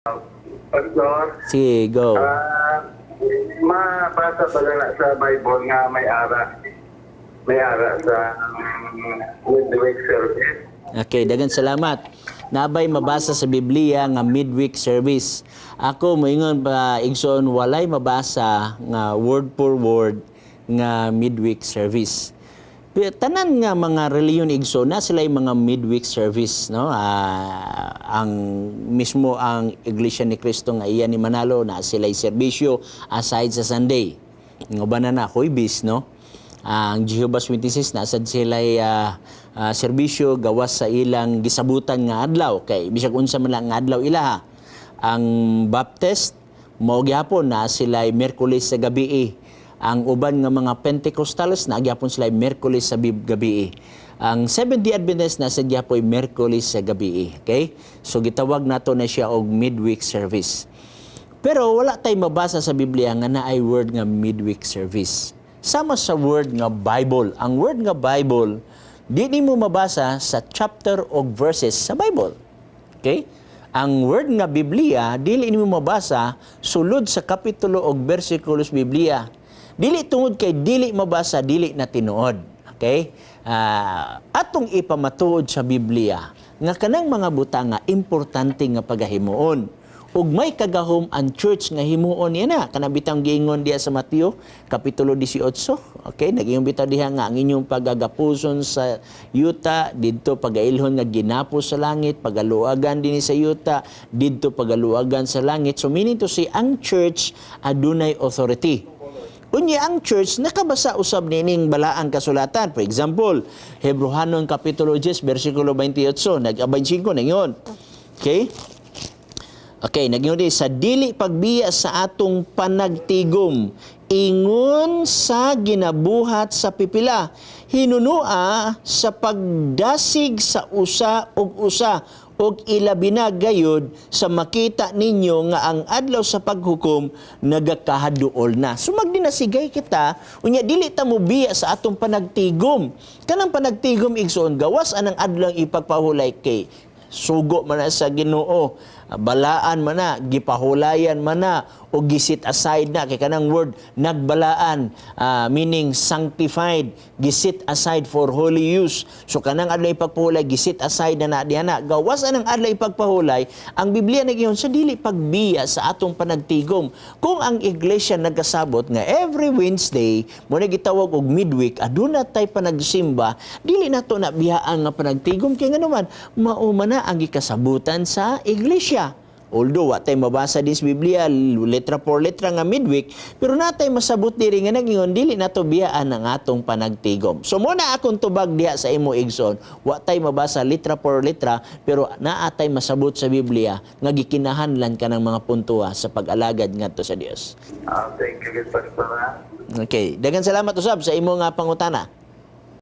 Pastor, Sige, go. Mabasa ba na sa Bible nga may ara sa midweek service? Okay, daghang salamat. Naa bay mabasa sa Biblia nga midweek service? Ako moingon pa, igsoon, walay mabasa nga word for word nga midweek service. Pero tanan nga mga reliyon, igsoon, na sila mga midweek service, no? Ang mismo ang Iglesia ni Cristo nga iya ni Manalo, na sila serbisyo aside sa Sunday. Nga uban na na Huwebes, no? Ang Jehovah's Witnesses, nasa sila serbisyo gawas sa ilang gisabutan nga adlaw, kay bisag unsa man lang nga adlaw ilaha. Ang Baptist, mao gyapon na sila Miyerkules sa gabi. Ang uban nga mga Pentecostals, na gyapon sila Miyerkules sa gabi. Ang Seventh-day Adventist, nasa gyapoy Miyerkules sa gabi. Okay? So gitawag nato na siya og midweek service. Pero wala tay mabasa sa Biblia nga naay word nga midweek service. Sama sa word nga Bible. Ang word nga Bible, di nimo mabasa sa chapter o verses sa Bible. Okay? Ang word nga Biblia, dili nimo mabasa sulod sa kapitulo o bersikulos Biblia. Dili tungod kay dili mabasa, dili na tinuod. Okay? Atong ipamatuod sa Biblia nga kanang mga butang nga importante nga pagahimuon ug may kagahom ang church nga himuon niya na kana bitang giingon diha sa Mateo kapitulo 18. Okay, nag-ingon bitaw diha nga ang inyong pagagapuson sa yuta didto pagailhon nga ginapos sa langit, pagaluagan dinhi sa yuta didto pagaluagan sa langit. So meaning to say, ang church adunay authority. Unya ang church nakabasa usab niining balaang kasulatan. For example, Hebreohanon kapitulo 10 bersikulo 28, nag-25 ningon. Okay? Okay, nag di sa dili pagbiya sa atong panagtigom ingon sa ginabuhat sa pipila, hinunua sa pagdasig sa usa ug usa, ug ilabi na gayud sa makita ninyo nga ang adlaw sa paghukom nagakahaduol na. So magdinasigay kita, unya dili ta mobiya sa atong panagtigom. Kanang panagtigom, igsoon, gawas anang adlaw ipagpahulay kay sugo man na sa Ginoo, balaan man na, gipahulayan man na o gi-set aside na, kay kanang word nagbalaan, meaning sanctified, gi-set aside for holy use. So kanang adlaw ipagpahulay, gi-set aside na na diha na. Gawas anang adlaw ipagpahulay, ang Biblia nagyon sa dili pagbiya sa atong panagtigom. Kung ang iglesia nagkasabot nga every Wednesday mo na gitawag og midweek, aduna tay panagsimba, dili nato na biyaan nga panagtigom, kay ngano man mao man na ang gikasabutan sa iglesia. Although wa tay mabasa din sa Biblia letra por letra nga midweek, pero natay masabot diri nga nagingon dili nato biyaan ang atong panagtigom. So mo na akong tubag diha sa imo, igsoon, wa tay mabasa letra por letra, pero naa tay masabot sa Biblia nga gikinahanglan ka ng mga puntuha sa pag-alagad ngadto sa Dios. Thank you, Pastor. Okay, daghang salamat usab sa imo nga pangutana.